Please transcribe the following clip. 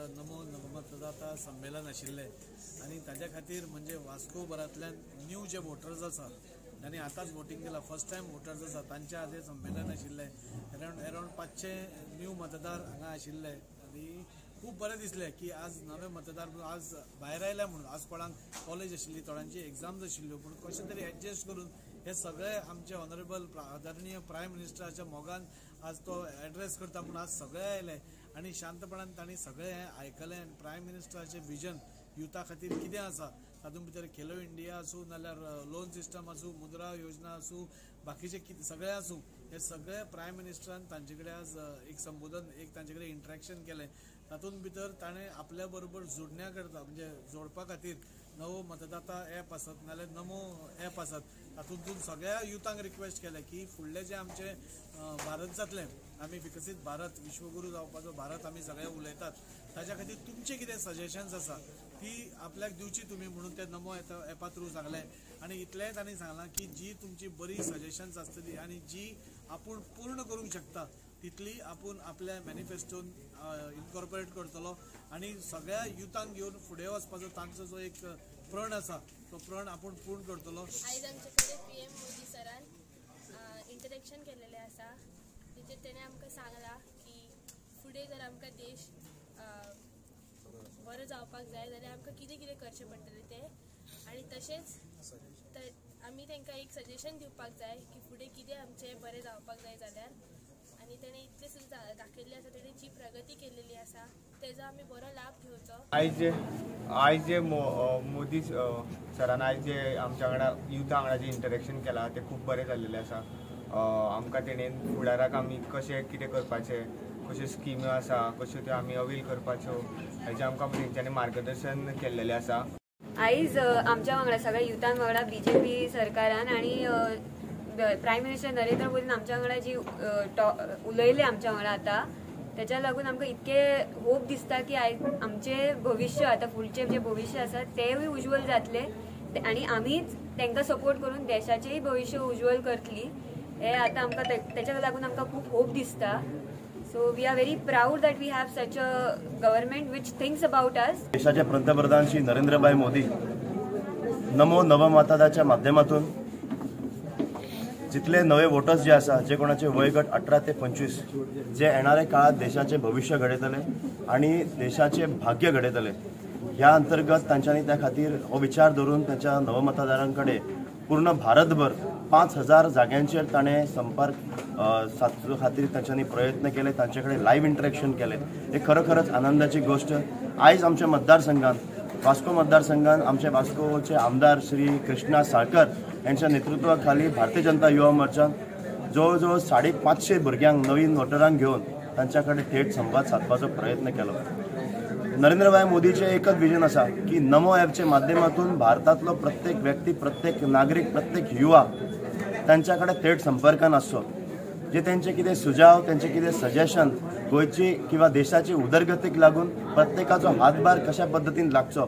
नमो नवमतदाता संमेलन आशिल्लें आनी ताज्या खातीर म्हणजे वास्को भरांतल्यान न्यू जे वोटर्स आसा आनी आतांच वोटींग केलां, फर्स्ट टायम वोटर्स आसा तांचे आज हें संमेलन आशिल्लें. अरावंड 500 न्यू मतदार हांगा आशिल्ले आनी खूब बरें दिसलें की आज नवे मतदार आज भायर आयल्या म्हणून. आज कोणाक कॉलेज आशिल्ली, थोड्यांची एग्जाम्स आशिल्ल्यो, पूण कशें तरी एडजस्ट करून हे सगळे आमचे ऑनरेबल आदरणीय प्रायम मिनिस्टराच्या मोगान आज तो एड्रेस करता म्हणून आज सगळे आयले आनी शांतपणान तांणी सगळें हें आयकलें. आनी प्रायम मिनिस्टराचें विजन युथा खातीर कितें आसा, तातूंत भितर खेलो इंडिया आसूं नाल्यार लोन सिस्टम आसूं, मुद्रा योजना आसूं, बाकीचे कितें सगळें आसूं, हे सगळे प्रायम मिनिस्टरान तांचे कडेन आज एक संबोधन, एक तांचे कडेन इंट्रॅक्शन केलें. तातूंत भितर ताणें आपल्या बरोबर जोडण्या करता म्हणजे जोडपा खातीर नवो मतदाता एप आसत नाल्यार नमो एप आसत, तातूंतून सगळ्या युथांक रिक्वेस्ट केलें की फुडलें जें आमचें भारत जातलें, आमी विकसीत भारत, विश्वगुरू जावपाचो भारत आमी सगळे उलयतात, ताज्या खातीर तुमचें कितें सजेशन्स आसा ती आपल्याक दिवची तुमी म्हणून ते नमो एपा थ्रू सांगलें. आनी इतलेंय तांणी सांगलां की जी तुमची बरी सजेशन्स आसतली आनी जी आपूण पूर्ण करूंक शकता तितली आपूण आपल्या मॅनिफेस्टोन इनकॉर्पोरेट करतलो आनी सगळ्या युथांक घेवन फुडें वचपाचो तांचो जो एक प्रण आसा तो प्रण आपूण पूर्ण करतलो. आयज आमचे कडेन पीएम मोदी सरान इंटरेक्शन केलेलें आसा, तेचेर तेणें आमकां सांगलां की फुडें जर आमकां देश बरो जावपाक जाय जाल्यार आमकां कितें कितें करचें पडटलें तें, आनी तशेंच आमी तांकां एक सजेशन दिवपाक जाय की फुडें कितें आमचें बरें जावपाक जाय जाल्यार. आनी तेणें इतलें सुद्दां दाखयल्लें आसा, तेणें जी प्रगती केलेली आसा तेजो आमी बरो लाभ घेवचो. आयज जे मोदी सरान आयज जे आमच्या वांगडा युथा वांगडा जे इंटरेक्शन केलां तें खूब बरें जाल्लेलें आसा. आमकां तेणेन फुडाराक आमी कशें कितें करपाचें, कश्यो स्किम्यो आसा, कश्यो त्यो आमी अवेल करपाच्यो हेजें आमकां तेंच्यांनी मार्गदर्शन केल्लेलें आसा. आयज आमच्या वांगडा सगळ्या युथां वांगडा बीजेपी सरकारान आनी प्रायम मिनिस्टर नरेंद्र मोदीन आमच्या वांगडा जी उलयले आमच्या वांगडा आतां, तेच्या लागून आमकां इतके होप दिसता की आयज आमचें भविश्य आतां फुडचें जें भविश्य आसा तेंवूय उज्ज्वल जातलें आनी आमीच तांकां सपोर्ट करून देशाचेंय भविश्य उज्ज्वल करतली हें आतां आमकां तेच्या लागून आमकां खूब होप दिसता. So we are very proud that we have such a government which thinks about us. देशाचे पंतप्रधान श्री नरेंद्रभाई मोदी नमो नवमतदाताच्या माध्यमातून जितले नवे वोटर्स जे आसा, जे कोणाचे वयगट 18 ते 25 जे येणाऱ्या काळात देशाचे भविष्य घडयतले आणि देशाचे भाग्य घडयतले, ह्या अंतर्गत तांच्यांनी त्या खातीर हो विचार धरून तांच्या नवमतदारांकडे पूर्ण भारतभर 5000 जाग्यांचेर ताणें संपर्क सादचे खातीर तांच्यांनी प्रयत्न केले, तांचे कडेन लायव्ह इंटरेक्शन केलें. हे खरोखरच आनंदाची गोश्ट. आयज आमच्या मतदारसंघात, वास्को मतदारसंघात आमचे वास्कोचे आमदार श्री कृष्णा साळकर यांच्या नेतृत्वाखाली भारतीय जनता युवा मोर्चान जवळ जवळ 550 भुरग्यांक नवीन वोटरांक घेवन तांच्या कडेन थेट संवाद सादपाचो प्रयत्न केलो. नरेंद्रभाई मोदीचें एकच विजन आसा की नमो ॲपच्या माध्यमातून भारतांतलो प्रत्येक व्यक्ती, प्रत्येक नागरीक, प्रत्येक युवा तांच्या कडेन थेट संपर्कान आसचो, जे त्यांचे कितें सुझाव, त्यांचे कितें सजेशन गोंयची किंवा देशाची उदरगतीक लागून प्रत्येकाचो हातभार कशा पद्दतीन लागचो.